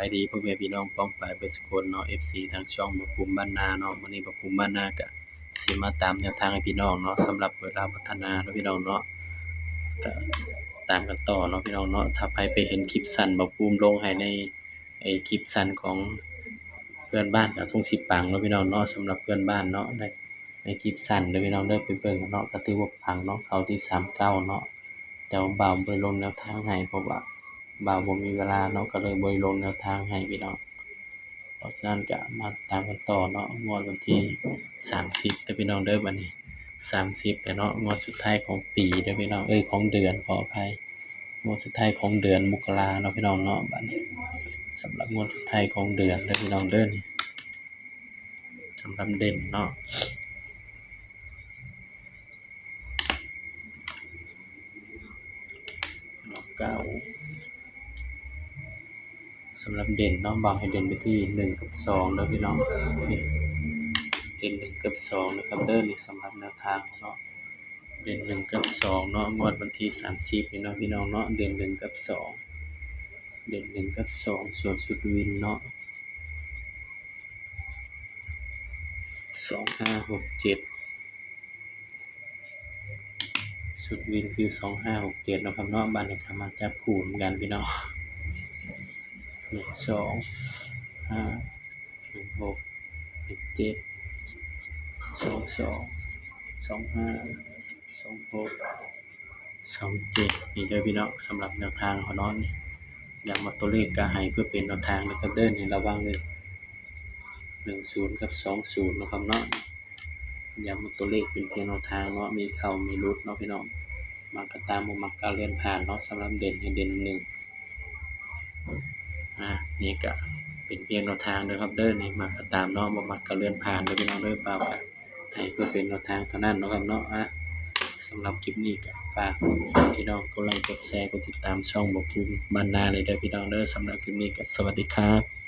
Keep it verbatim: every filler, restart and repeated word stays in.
ายดีพ่อแม่พี่น้องป้องปายเบิดสุคนเนาะ เอฟซี ทางช่องบ่าวภูมิบ้านนาเนาะ มื้อนี้บ่าวภูมิบ้านนาก็สิมาตามแนวทางให้พี่น้องเนาะ สำหรับเวลาพัฒนาเนาะพี่น้องเนาะ ก็ตามกันต่อเนาะพี่น้องเนาะ ถ้าใครไปเห็นคลิปสั้นบ่าวภูมิลงให้ในไอ้คลิปสั้นของเพื่อนบ้านก็คงสิปังเนาะพี่น้องเนาะ สำหรับเพื่อนบ้านเนาะ ใน ในคลิปสั้นเด้อพี่น้องเด้อ ไปเบิ่งเนาะ ก็ถือว่าปังเนาะ เข้าที่สามเก้าเนาะ แต่ว่าบ่าวบ่ได้ลงแนวทางให้ เพราะว่าบ่าวบ่มีเวลาเนาะ ก็เลยบ่ได้ลงแนวทางให้พี่น้อง เพราะฉะนั้นก็มาตามกันต่อเนาะ งวดวันที่สามสิบเด้อพี่น้องเด้อ บัดนี้สามสิบแล้วเนาะ งวดสุดท้ายของปีเด้อพี่น้อง เอ้ย ของเดือน ขออภัย งวดสุดท้ายของเดือนมกราเนาะพี่น้องเนาะ บัดนี้สำหรับงวดสุดท้ายของเดือนเด้อพี่น้องเด้อ นี่สำหรับเด่นเนาะ เก้า สำหรับเด่นเนาะ บ่าวให้เด่นไปที่หนึ่งกับสองเด้อพี่น้อง นี่ เด่นหนึ่งกับสองนะครับเด้อ นี่สำหรับแนวทางเนาะ เด่นหนึ่งกับสองเนาะ งวดวันที่สามสิบนี่เนาะพี่น้องเนาะ เด่นหนึ่งกับสอง เด่นหนึ่งกับสอง ส่วนชุดวินเนาะ สองห้าหกเจ็ด ชุดวินคือสองห้าหกเจ็ดเนาะครับเนาะ บัดนี้ก็มาจับคู่นำกันพี่น้อง หนึ่งสอง ห้า หนึ่งหก หนึ่งเจ็ด สองสอง สองห้า สองหก สองเจ็ด นี่เด้อพี่น้อง สำหรับแนวทางเขาเนาะ นี่ ย้ำว่าตัวเลขก็ให้เพื่อเป็นแนวทางนะครับเด้อ นี่ระวังเลย หนึ่งศูนย์ กับ สองศูนย์ นะครับเนาะ ย้ำว่าตัวเลขเป็นเพียงแนวทางเนาะ มีเข้ามีหลุดเนาะพี่น้อง มักก็ตาม บ่มักก็เลื่อนผ่านเนาะ สำหรับเด่นให้เด่นหนึ่ง อ่า นี่ก็เป็นเพียงแนวทางเด้อครับเด้อ นี่มักก็ตามเนาะ บ่มักก็เลื่อนผ่านเด้อพี่น้องเด้อ บ่าวก็ให้เพื่อเป็นแนวทางเท่านั้นเนาะครับเนาะ อ่ะ สำหรับคลิปนี้ก็ฝากพี่น้องกดไลค์ กดแชร์ กดติดตามช่องบ่าวภูมิบ้านนาเลยเด้อพี่น้องเด้อ สำหรับคลิปนี้ก็สวัสดีครับ